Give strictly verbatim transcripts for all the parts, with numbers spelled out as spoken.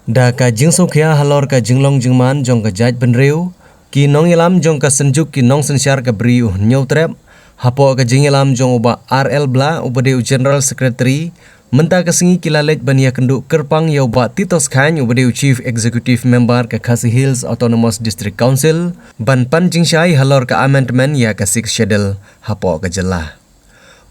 Da ka jingsngewkhia halor ka jinglong jingman jong ka jaitbynriew, ki nongïalam jong ka Synjuk ki Nongsynshar ka Bri u Hynñiewtrep, hapoh ka jingïalam jong u Bah R L Blah uba dei u General Secretary, mynta ka sngi ki la leit ban ïakynduh kyrpang ïa u Bah Titos Chyne uba dei u Chief Executive Member ka Khasi Hills Autonomous District Council, ban pan jingshai halor ka amendment ïa ka Sixth Schedule hapoh ka jylla.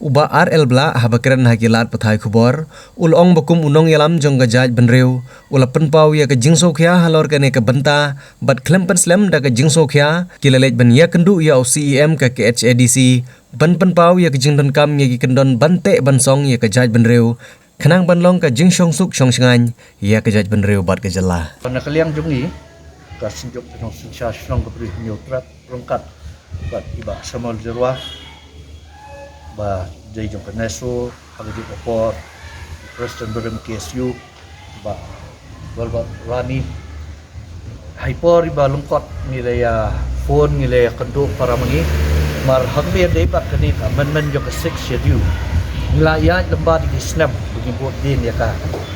U Bah R L Blah haba kren ha ki lad pathai khubor, u la ong ba kum u nongïalam jong ka jaitbynriew, u la pynpaw ïa ka jingsngewkhia halor kane ka bynta, bad khlem pynslem da ka jingsngewkhia, ki la leit ban ïakynduh ïa u C E M ka K H A D C, ban pynpaw ïa ka jingdonkam ïa ki kyndon ban teh ban song ïa ka jaitbynriew, khnang ban long ka jingshongsuk shongshngaiñ ïa ka jaitbynriew bad ka jylla. Na ka liang jong ngi, ka Synjuk ki Nongsynshar shnong ka Bri u Hynñiewtrep, ryngkat bad i Bah Samuel Jyrwa, ba dei jong ka NESO, ha ka juh ka por, President barim K S U, Bah Wilbert Rani. Ha i por iba lyngkot ngi la ïa phone, ngi la ïakynduh para ma ngi. Mar hangta dei bad kane ka amendment jong ka Sixth Schedule, ngi la ïaid lem bad ïa ki snem ba ngi bud dien ïa ka.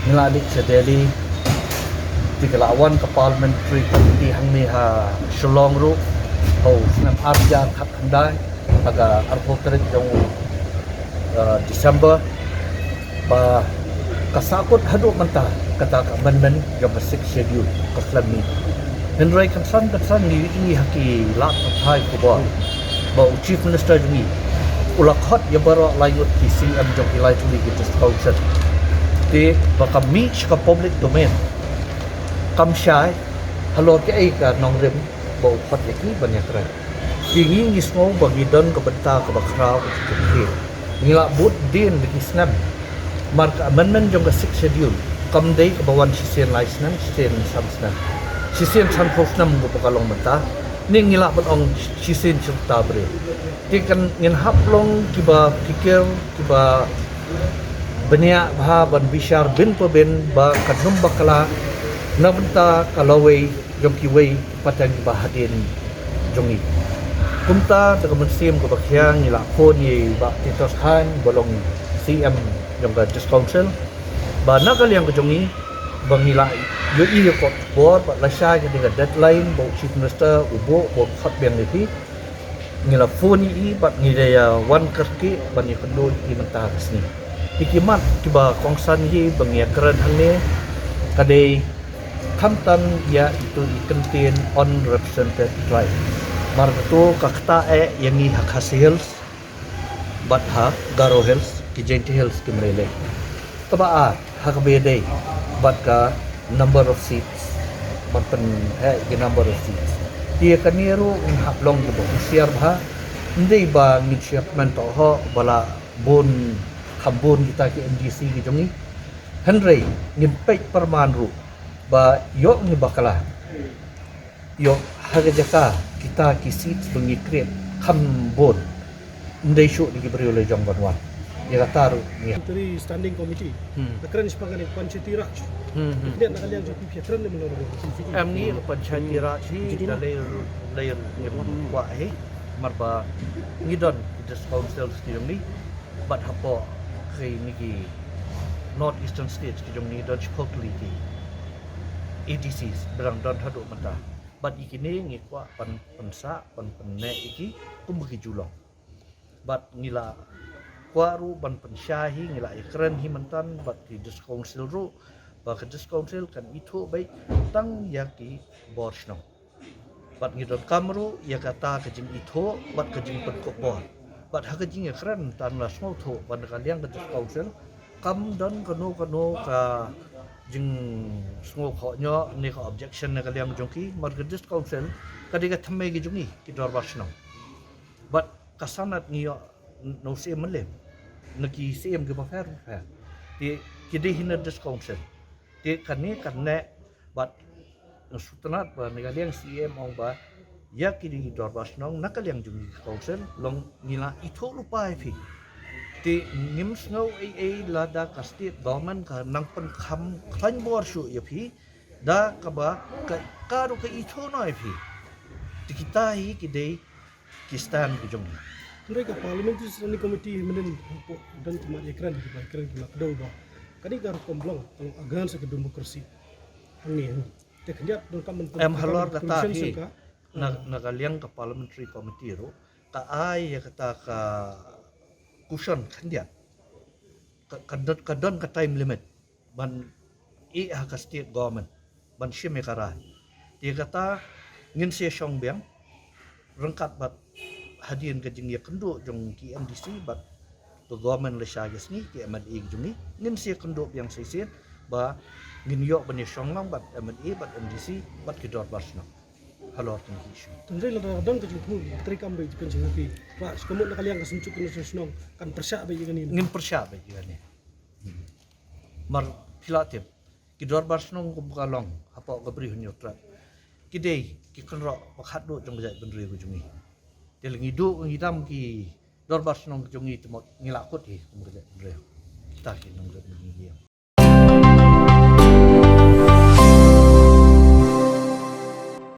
Ngi la leit sha Delhi, te ka la wan ka Parliamentary Committee hangne ha Shillong ruh ha u snem ar hajar khatkhyndai, ha ka arphew tarik jong u, uh, December, ba ka sahkut haduh mynta kata ka amendment jong ka Sixth Schedule ka khlem mih. Hynrei kynsan kynsan ngi ïohi ha ki lad pathai khubor ba u Chief Minister jong ngi u la khot ïa baroh lai ngut ki C M jong ki lai tylli ki District Council. Te ba ka mih sha ka public domain, kam shai halor kaei ka nongrim ba u khot ïa ki ban ïakren. Te ngi ngi sngew ba ngi don ka bynta kaba khraw ka jingkyrkhu. Ngi la bud dien da ki snem. Mar ka amendment jong ka Sixth Schedule kam dei kaba wan shisien lai snem, shisien san snem, shisien sanphew snem kumba ka long mynta. Ngi ngi lah ban ong shisien shirta briew. Te kan ngin hap long kiba phikir, kiba bniah bha ban bishar bin pa bin ba kan ym bakla na bynta ka lawei jong kiwei ki pateng kiba hadien jong ngi. Kumta da ka mynsiem kaba khia ngi la phone ïa i Bah Titos Chyne ba long C M jong ka District Council, ba na ka liang ka jong ngi ba ngi la ïohi ïa ka khubor bad lashai ka dei ka deadline ba u Chief Minister u buh ba u khot biang ïa phi. Ngi la phone ïa i bad ngi la ïa wan kyrkieh ban ïakynduh ïa i mynta ka sngi. Ïa ki mat kiba kongsan hi ba ngi ïakren hangne ka dei khamtam ïa itu i kyntien unrepresented tribe. Mar katu ka ktah eh ïa ngi ha Khasi Hills bad ha Garo Hills, ki Jaintia Hills kim lei lei. Kaba ar ha kaba ïadei bad ka number of seats, ban pynheh ki number of seats. Te kane ruh ngin hap long kiba husiar bha. Ym dei ba ngin shu ïakmen tohhoh ba la bun kham bun kita ki M D C ki jong ngi. Hynrei ngin peit pyrman ruh ba ïoh ngi bakla, ïoh ha ka jaka kita ki seats ba ngi create kham bun, ym dei shuh da ki briew la jong ban wan. Ïa kata ruh ngi Parliamentary Standing Committee. Hmm. Ka kren shaphang kane Panchayati Raj. Hmm, hmm. Ka kren na ka liang jong P P F kren ne mano. Em ngi Panchayati Raj hi da lei lei ngi kwah hi. Mar ba ngi don ki District Councils ki jong ngi bad hapoh ki ngi ki North Eastern States ki jong ngi don shiphew tylli ki A D Cs ba dang don haduh mynta. Bad ïa kine ngi kwah ban pynsah ban pynneh ïa ki kumba ki ju long. Bad ngi la kwah ruh ban pynshai hi, ngi la ïakren hi mynta bad ki District Council ruh ba ka District Council kan ithuh beit tang ïa ki bor shnong. Bad ngi donkam ruh ïa kata ka jingithuh bad ka jingpynkup bor. Bad ha ka jingïakren tang la sngewthuh ba na ka liang ka District Council kam don kano kano ka jingsngewkhohñioh ne ka objection na ka liang jong ki, mar ka District Council ka dei ka thymmei ka jong ngi ki dorbar shnong. Bad ka sanad ngi ïoh na u Syiem Mylliem, na ki Syiem kiba pher pher. Te ki dei hi na District Council. Te kane kan neh bad nga sngewtynnat ba na ka liang Syiem ong ba ïa ki dei dorbar shnong na ka liang jong ngi ki Council long ngi la ithuh lypa ïa phi. Te ngim sngew ei ei lada ka state government ka nang pynkham khlaiñ bor shuh ïa phi da kaba ka, ka ruh ka ithuh noh ïa phi. Te kita hi ki dei ki stand ki jong ngi. Hynrei ka Parliamentary Standing Committee mynnin hapoh don ki mat ïakren kiba ïakren kiba kdew ba kane ka rukom long ka long against ka democracy. Ni te khyndiat don kam ban em halor kata hi. Na na ka liang ka parliamentary committee ruh ka ai ïa kata ka cushion khyndiat. Ka ka don ka time limit ban ïeh ha ka state government ban shim ïa ka rai. Te kata ngin sa shong biang ryngkat bad hadien ka jingïakynduh jong ki MDC bad ka government lashai ka sngi, ki MLA jong ngi, ngin sa ïakynduh biang shisien ba ngin ïoh ban ïashong lang bad MLA bad MDC bad ki dorbar shnong halor kine ki issue. Tynrai lada don ka jingthmu, treikam bad jingpynjah ïa phi, ba shu ka mut na ka liang ka seng shuki na shnong kan pyrshah bad ïa kane. Ngin pyrshah bad ïa kane. Mar phi la tip, ki dorbar shnong kum ka long hapoh ka Bri Hynñiewtrep, ki dei ki kynroh ba khatduh jong ka jaitbynriew ka jong ngi. Te lada ngi duh ngi dam ki dorbar shnong ka jong ngi, te mut ngi la kut hi kum ka jaitbynriew. Kita ki nongrim ngi.